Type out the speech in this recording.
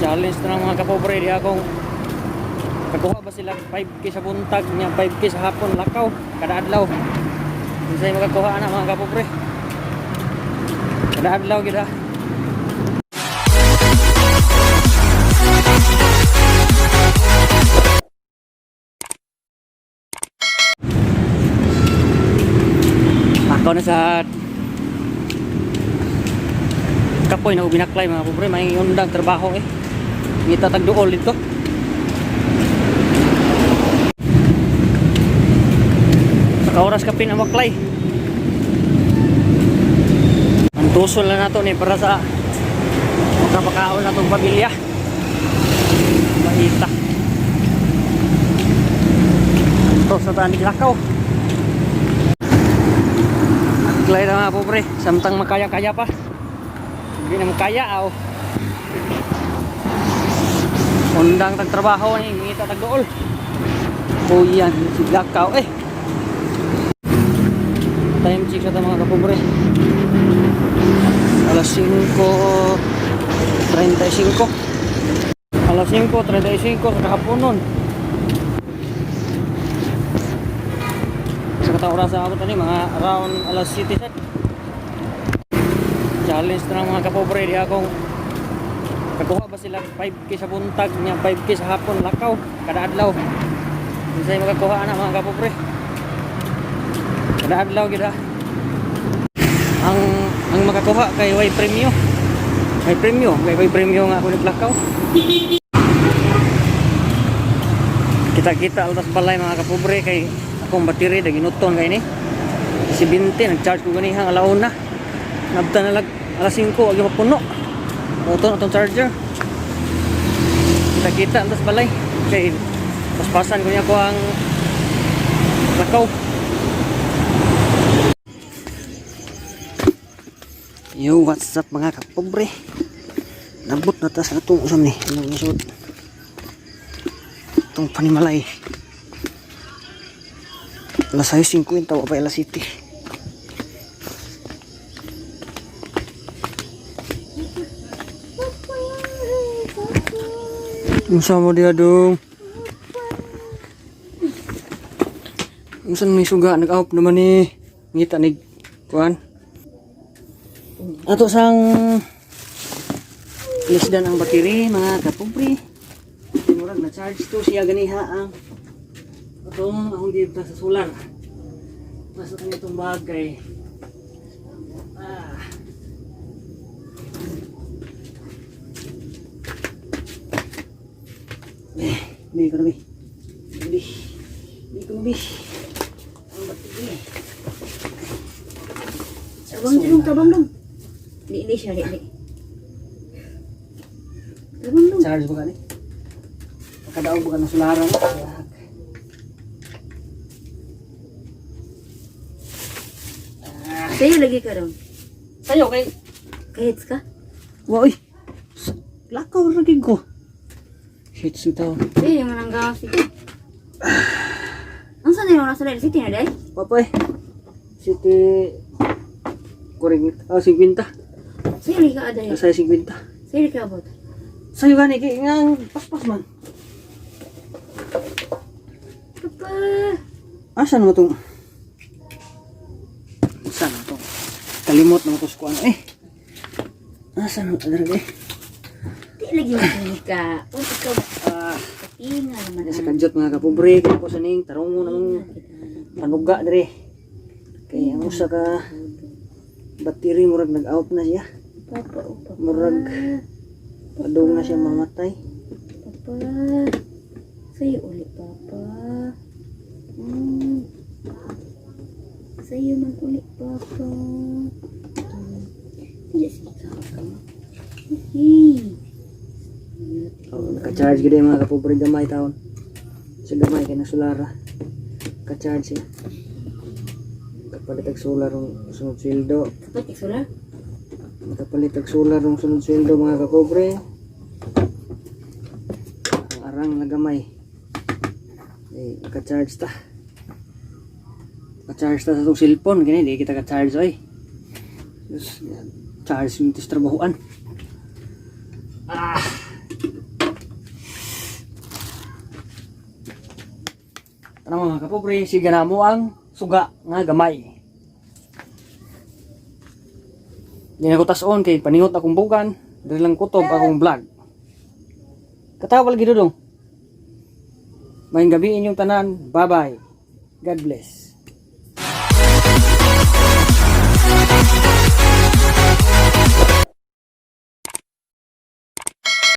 Challenge na ng mga kapobre diha kung kakuha ba sila 5K sa buntag nya 5K sa hapon lakaw kada adlaw. Unsay makakuha ana mga kapobre? Kada adlaw gid ha. Lakaw na sa kapoy na ubinaklay mga pobre, may undang trabaho eh. Ngita tag duol dito. Sa oras ka pinamaklay. Ang tusol na nato ni para sa makapakaon na itong pamilya. Maita. Ito sa tanig lakaw. Aklay na mga pobre, samtang makaya-kaya pa. Hindi na makaya aw. Undang tag trabaho ni ngita tag duol. Kuyan si lakaw eh. Time check sa ta mga kapobre. Alas 5:35. Alas 5:35 sa kahaponon. Sa katang oras sa abot ani mga around alas 7 sad. Challenge na ng mga kapobre diha kung kakuha ba sila 5K sa buntag nya 5K sa hapon lakaw kada adlaw. Unsay makakuha ana mga kapobre? Kada adlaw gid ha. Ang makakuha kay way premyo. May premyo, kay way premyo nga ako naglakaw. Kita-kita altas balay mga kapobre kay akong battery da ginuton kay ni. Si 20 nag-charge ko ganiha alauna. Nabta na lag alas 5 agi mapuno. Muton atong charger. Kita-kita altas balay kay paspasan ko niya ko ang lakaw. Yo, what's up mga kapobre? Nabot na ta sa atong usam ni. Ano usod? Itong panimalay. Alas 6:50 wa pa alas 7. Unsa mo diha dong? Unsa ni suga nag-out naman ni ngita ni kuan? Ato sang lisdan ang battery mga kapobre. Murag na charge to siya ganiha ang atong akong dito sa solar. Nasa kanya itong bagay. Ah. Eh, bi ko na bi. Bi. Bi ko na bi. Ang battery. Tabang dong, tabang dong. Di, di siya, di, di. Tabang dong. Charge ba gani? Pagkadaog ba ka ng sularan? Sa'yo lagi ka dong. Sayo kay Kahits ka? Wa oy. Lakaw ra gid ko. Shit sitaw. Sa'yo yung nanggaw sige. Ang saan na yung nasa Red City na day? Papoy. City kuring oh 50. Sa'yo lagi ka aday. Nasa 50. Sa'yo lagi ka abot. Sayo gani kay ngang paspas man. Papa. Asa naman tong Asa naman tong kalimot naman to sa kuan eh. Asa naman adara eh. Di lagi makinig ka. Kung ikaw Ah, kapinga naman. sa kadyot mga kapobre kay ko sa ning tarungo namang panuga dire. Kay ang usa ka battery murag nag-out na siya. Papa, oh, papa. Murag padung na siya mamatay. Papa. Sa'yo ulit, papa. Sa'yo man ulit, papa. Hindi, sige ka. Hey. Oh, naka-charge gid mga kapobre gamay taon. Sa gamay kay na solara. Naka-charge siya. Kapalit og solar ang sunod sweldo. Kapat sula? Nakapalit og solar ang sunod sweldo mga kapobre. Ang arang na gamay. Eh, naka-charge ta. Naka-charge ta sa itong cellphone. Gani, di kita ka-charge oy. Diyos, charge yung tis trabahoan. Ah! Tanaw, mga kapobre, siga na mo ang suga nga gamay. Di na ko tason kay paningot akong bugan, diri lang kutob akong vlog. Katawa lagi dudong. Maayong gabii inyong tanan. Bye-bye. God bless.